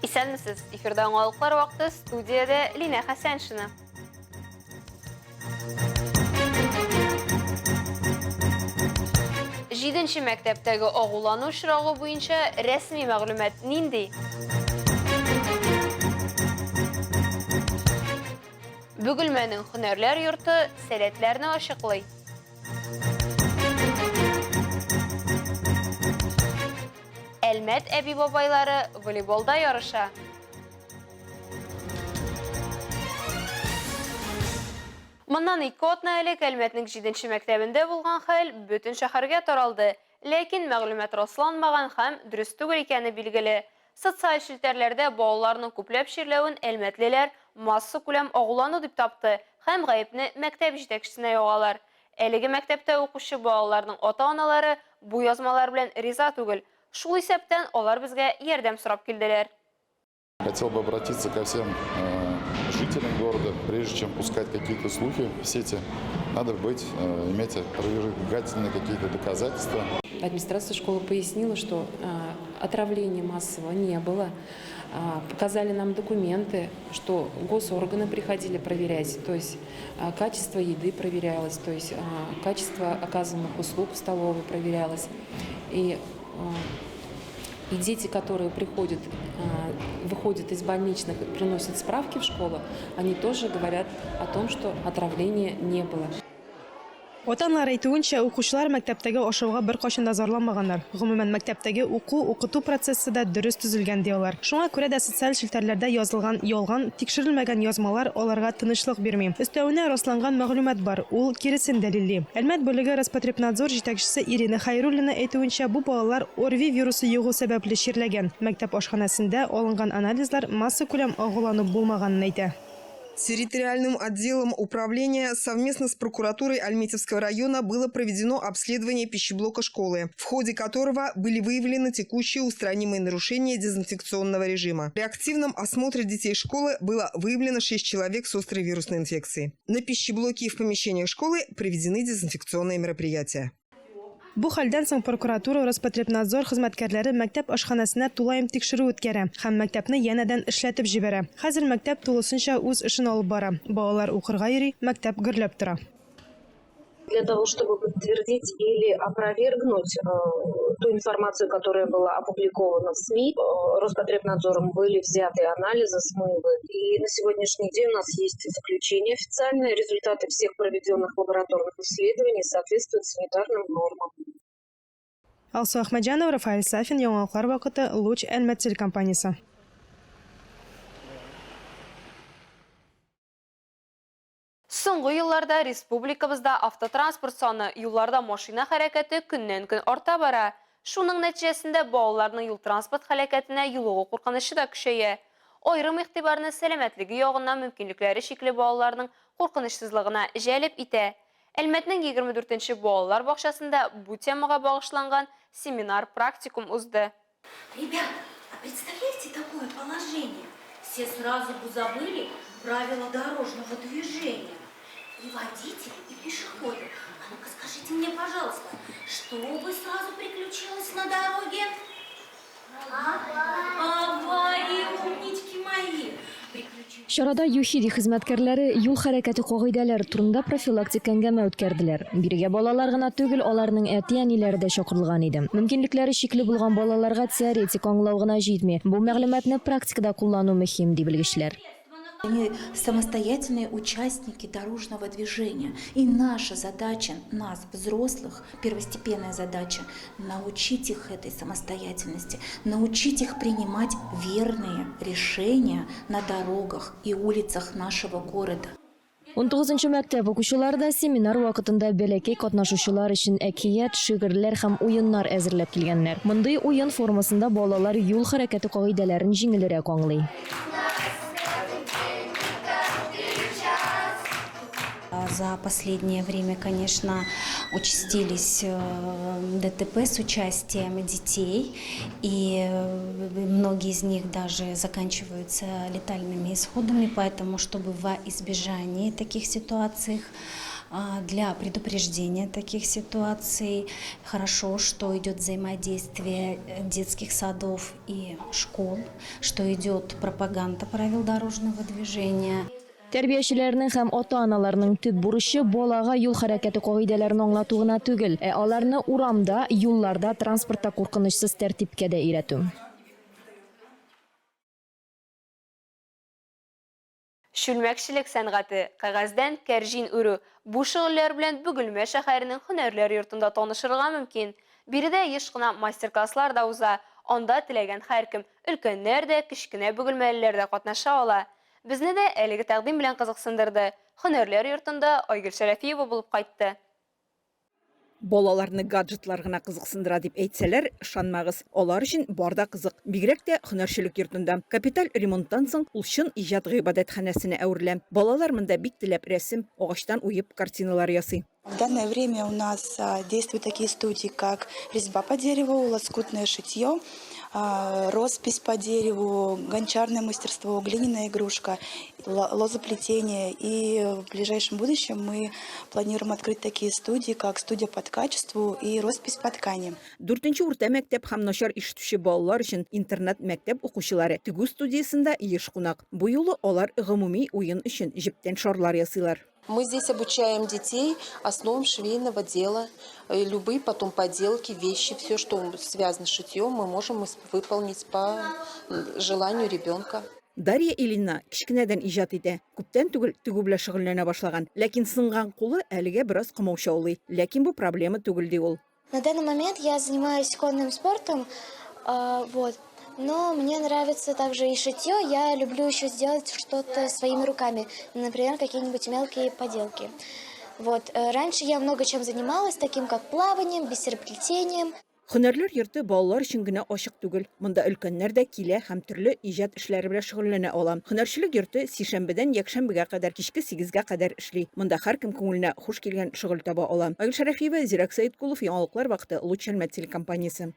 Исәнмесез! Эфирда яңалыклар вакыты, студиядә Линә Хәсәншина. Җиденче мәктәптәге агулану очрагы буенча рәсми мәгълүмат нинди? Бөгелмәнең һөнәрләр йорты сәләтләрне ачыклый. Әлмәт әби-бабайлары волейболда ярыша. Моннан ике атна элек Әлмәтнең җиденче мәктәбендә булган хәл бөтен шәһәргә таралды. Ләкин мәгълүмат расланмаган һәм дөрес түгел икәне билгеле. Социаль челтәрләрдә балаларның күпләп чирләвен әлмәтлеләр массакүләм агулану дип тапты һәм гаепне мәктәп җитәкчесенә ягалар. Әлеге мәктәптә укучы балаларның ата-аналары бу язмалар белән риза түгел. Шул исәптән алар безгә ярдәм сорап килделәр. Хотел бы обратиться ко всем э, жителям города, прежде чем пускать какие-то слухи в сети, надо быть, э, иметь опровергательные какие-то доказательства. Администрация школы пояснила, что э, отравления массового не было. Показали нам документы, что госорганы приходили проверять, то есть качество еды проверялось, то есть качество оказываемых услуг в столовой проверялось. И и дети, которые приходят, выходят из больничных и приносят справки в школу, они тоже говорят о том, что отравления не было. Ата-аналар әйтүенчә, укучылар мәктәптәге ашауга беркайчан да зарланмаганнар. Гомумән, мәктәптәге уку, укыту процессы да дөрес төзелгән, ди алар. Шуңа күрә дә социаль челтәрләрдә язылган ялган, тикшерелмәгән язмалар аларга тынычлык бирми. Өстәвенә, расланган мәгълүмат бар, ул киресен дәлилли. Әлмәт бүлеге Роспотребнадзор җитәкчесе Ирина Хәйруллина әйтүенчә, бу балалар ОРВИ вирусы йогу сәбәпле чирләгән. Мәктәп ашханәсендә алынган анализлар массакүләм агулану булмаганын әйтә. Территориальным отделом управления совместно с прокуратурой Альметьевского района было проведено обследование пищеблока школы, в ходе которого были выявлены текущие устранимые нарушения дезинфекционного режима. При активном осмотре детей школы было выявлено 6 человек с острой вирусной инфекцией. На пищеблоке и в помещениях школы проведены дезинфекционные мероприятия. Бу хәлдән соң прокуратура, Роспотребнадзор хезмәткәрләре мәктәп ашханәсенә тулаем тикшерү үткәрә һәм мәктәпне янәдән эшләтеп җибәрә. Хәзер мәктәп тулысынча үз эшен алып бара, балалар укырга йөри, мәктәп гөрләп тора. Для того, чтобы подтвердить или опровергнуть э, ту информацию, которая была опубликована в СМИ, э, Роспотребнадзором были взяты анализы смывы. И на сегодняшний день у нас есть заключение официальное. Результаты всех проведенных лабораторных исследований соответствуют санитарным нормам. Алсу Әхмәтҗанова, Рафаэль Сафин, Яңалыклар вакыты, Луч, Әлмәт телекомпаниясе. Соңгы елларда республикабызда автотранспорт саны, юлларда машина хәрәкәте көннән-көн арта бара. Шуның нәтиҗәсендә балаларның юл-транспорт һәлакәтенә юлыгу куркынычы да көчәя. Аерым игътибарны сәламәтлеге ягыннан мөмкинлекләре чикле балаларның куркынычсызлыгына җәлеп итә. Әлмәтнең 24 нче балалар бакчасында бу темага багышланган семинар-практикум узды. Ребята, а представляете такое положение? Все сразу бы забыли правила дорожного движения. И водители, и пешеходы. А ну-ка скажите мне, пожалуйста, что бы сразу приключилось на дороге? А? Аварии, умнички мои! Чарада ЮХИДИ хезмәткәрләре юл хәрәкәте кагыйдәләре турында профилактик әңгәмә үткәрделәр. Бирегә балалар гына түгел, аларның әти-әниләре дә чакырылган иде. Мөмкинлекләре чикле булган балаларга теоретик аңлау гына җитми, бу мәгълүматны практикада куллану мөһим, ди белгечләр. Они самостоятельные участники дорожного движения. И наша задача, нас, взрослых, первостепенная задача, научить их этой самостоятельности, научить их принимать верные решения на дорогах и улицах нашего города. Унтугызынчы мәктәп укучылары да семинар вакытында бәләкәй катнашучылар өчен әкият, шигырьләр һәм уеннар әзерләп килгәннәр. Мондый уен формасында балалар юл хәрәкәте кагыйдәләрен җиңелрәк аңлый. За последнее время, конечно, участились э, ДТП с участием детей, и э, многие из них даже заканчиваются летальными исходами, поэтому, чтобы во избежание таких ситуаций Для предупреждения таких ситуаций хорошо, что идет взаимодействие детских садов и школ, что идет пропаганда правил дорожного движения. Тәрбиячеләрнең һәм ата-аналарның төп бурычы балага юл хәрәкәте кагыйдәләрен аңлату гына түгел, ә аларны урамда, юлларда, транспортта куркынычсыз тәртипкә дә өйрәтү. Чүлмәкчелек сәнгате, кәгазьдән кәрҗин үрү. Бу шөгыльләр белән Бөгелмә шәһәренең Һөнәрләр йортында танышырга мөмкин. Биредә еш кына мастер-класслар да уза. Анда теләгән һәркем, өлкәннәр дә, кечкенә бөгелмәлеләр дә катнаша ала. Безне дә әлеге тәкъдим белән кызыксындырды. Һөнәрләр йортында Айгөл Шәрәфиева булып кайтты. Балаларны гаджетлар гына кызыксындыра дип әйтсәләр, ышанмагыз. Алар өчен бар да кызык. Бигрәк тә һөнәрчелек йортында. Капиталь ремонттан соң ул чын иҗат гыйбадәтханәсенә әверелә. Балалар монда бик теләп рәсем, агачтан уеп картиналар ясый. В данное время у нас действуют такие студии, как резьба по дереву, лоскутное шитье, роспись по дереву, гончарное мастерство, глиняная игрушка, лозоплетение. И в ближайшем будущем мы планируем открыть такие студии, как студия по ткачеству и роспись по ткани. Дүртенче урта мәктәп һәм начар ишетүче балалар өчен интернат мәктәп укучылары тегү студиясендә еш кунак. Бу юлы алар гомуми уен өчен җептән шарлар ясыйлар. Мы здесь обучаем детей основам швейного дела. Любые потом поделки, вещи, все, что связано с шитьем, мы можем выполнить по желанию ребенка. Дарья Ильина кечкенәдән иҗат итә. Күптән түгел тегү белән шөгыльләнә башлаган. Ләкин сынган кулы әлегә бераз комаучаулый. Ләкин бу проблема түгел, ди ул. На данный момент я занимаюсь конным спортом, вот. Но мне нравится также и шитье. Я люблю еще сделать что-то своими руками, например, какие-нибудь мелкие поделки. Вот. Раньше я много чем занималась, таким как плаванием, бисероплетением. Һөнәрләр йорты балалар өчен генә ачык түгел. Монда өлкәннәр дә килә һәм төрле иҗат эшләре белән шөгыльләнә ала. Һөнәрчелек йорты сишәмбедән якшәмбегә кадәр кичке 8гә кадәр эшли. Монда һәркем күңеленә хуш килгән шөгыль таба ала. Айгөл Шәрәфиева, Зирәк Сәеткулов, Яңалыклар вакыты, Луч Әлмәт телекомпаниясе.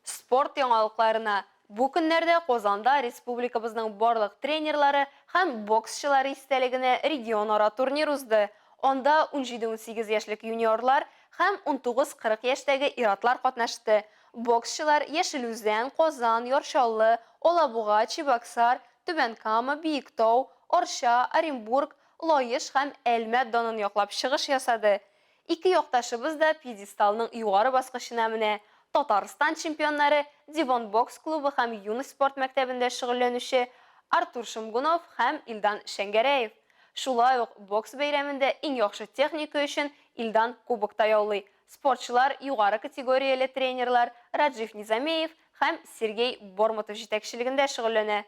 Спорт яңалыкларына. Бу көннәрдә Казанда республикабызның барлык тренерлары һәм боксчылары истәлегенә регионара турнир узды. Анда 17-18 яшьлек юниорлар һәм 19-40 яшьтәге иратлар катнашты. Боксчылар Яшел Үзән, Казан, Яр Чаллы, Алабуга, Чебоксар, Түбән Кама, Биектау, Арча, Оренбург, Лаеш һәм Әлмәт данын яклап чыгыш ясады. Ике якташыбыз да пьедесталның югары баскычына менә. Татарстан чемпионнары Девон бокс клубы һәм Юность спорт мәктәбендә шөгыльләнүче Артур Шомгунов һәм Илдан Шәңгәрәев. Шулай ук бокс бәйрәмендә иң яхшы техника өчен Илдан кубок та яулый. Спортчылар югары категорияле тренерлар Раджив Низамеев һәм Сергей Бормотов җитәкчелегендә шөгыльләнә.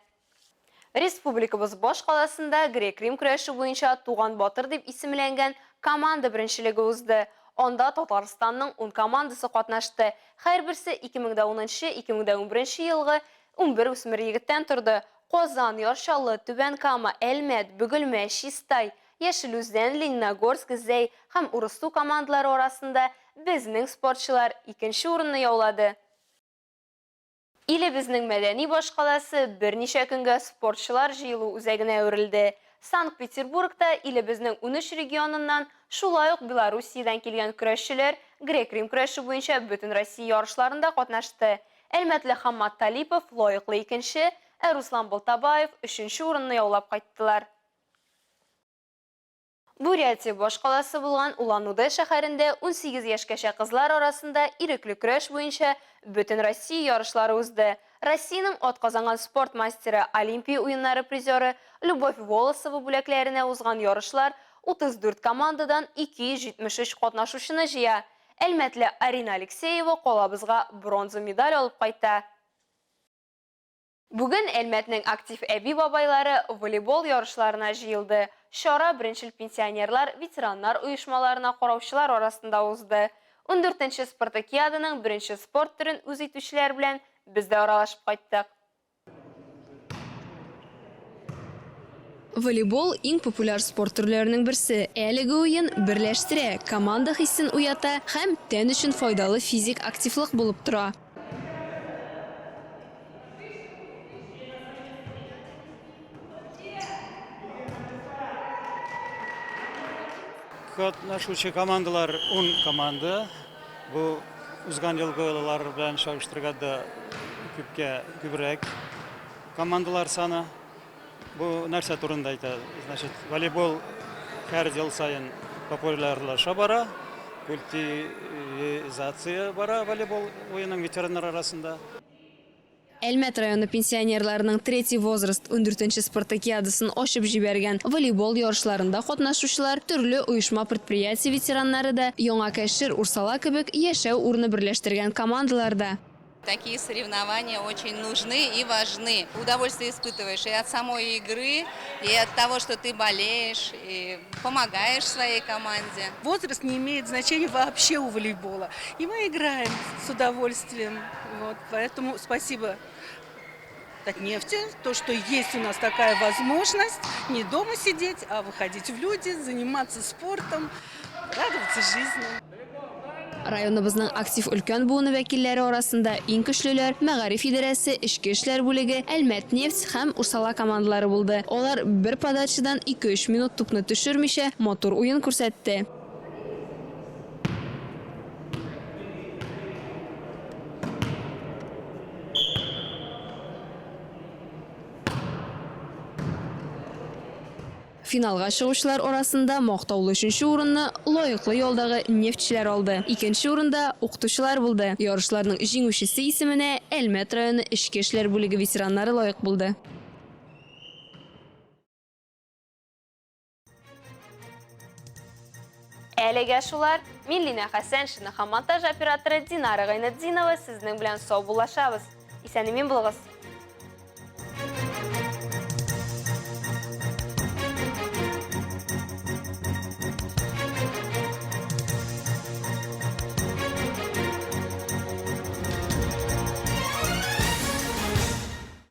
Республикабыз баш каласында грек-рим көрәше буенча Туган батыр дип исемләнгән команда беренчелеге узды. Анда Татарстанның 10 командасы катнашты. Һәрберсе 2010-2011 елгы 11 үсмер егеттән торды. Казан, Яр Чаллы, Түбән Кама, Әлмәт, Бөгелмә, Чистай, Яшел Үзән, Лениногорск, Зәй һәм Урыссу командалары арасында безнең спортчылар икенче урынны яулады. Илебезнең мәдәни башкаласы берничә көнгә спортчылар җыелу үзәгенә әверелде. Санкт-Петербургта илебезнең 13 регионыннан, шулай ук Белоруссиядән килгән көрәшчеләр грек-рим көрәше буенча Бөтенроссия ярышларында катнашты. Әлмәтле Хаммат Талипов лаеклы икенче, ә Руслан Балтабаев өченче урынны яулап кайттылар. Бурятия башкаласы булган Улан-Удэ шәһәрендә 18 яшькәчә кызлар арасында ирекле көрәш буенча Бөтенроссия ярышлары узды. Россиянең атказанган спорт мастеры, Олимпия уеннары призеры Любовь Волосова бүләкләренә узган ярышлар 34 командадан 273 катнашучыны җыя. Әлмәтле Арина Алексеева калабызга бронза медаль алып кайта. Бүген Әлмәтнең актив әби-бабайлары волейбол ярышларына җыелды. Чара беренчел пенсионерлар, ветераннар оешмаларына караучылар арасында узды. Ундүртенче спартакиаданың беренче спорт төрен үз итүчеләр белән без дә аралашып кайттык. Волейбол иң популяр спорт төрләренең берсе. Әлеге уен берләштерә, команда хисен уята һәм тән өчен файдалы физик активлык булып тора. Катнашучы командалар 10 команда. Бу узган елгылар белән чагыштырганда күпкә күбрәк командалар саны. Бу нәрсә турында әйтә? Значит, волейбол һәр ел саен популярлаша бара, культивизация бара волейбол уеның ветераннар арасында. Әлмәт районы пенсионерларының Третий возраст ундүртенче спартакиадасын ачып җибәргән волейбол ярышларында катнашучылар төрле оешма-предприятие ветераннары да, Яңа Кәшер, Урсала кебек яшәү урыны берләштергән командалар да. Такие соревнования очень нужны и важны. Удовольствие испытываешь и от самой игры, и от того, что ты болеешь, и помогаешь своей команде. Возраст не имеет значения вообще у волейбола. И мы играем с удовольствием. Вот, поэтому спасибо Татнефти, то, что есть у нас такая возможность не дома сидеть, а выходить в люди, заниматься спортом, радоваться жизни. Районыбызның актив өлкән буыны вәкилләре арасында иң көчлеләр мәгариф идарәсе, эчке эшләр бүлеге, Әлмәтнефть һәм Урсала командалары булды. Алар бер подачадан ике-өч минут тупны төшермичә, матур уен күрсәтте. Финалга чыгучылар арасында мактаулы өченче урынны лаеклы ялдагы нефтьчеләр алды. Икенче урында укытучылар булды. Ярышларның җиңүчесе исеменә Әлмәт районы эчке эшләр бүлеге ветераннары лаек булды. Әлегә шулар. Мин Лина Хәсәншина һәм монтаж операторы Динара Гайнетдинова сезнең белән саубуллашабыз. Исән-имин булыгыз!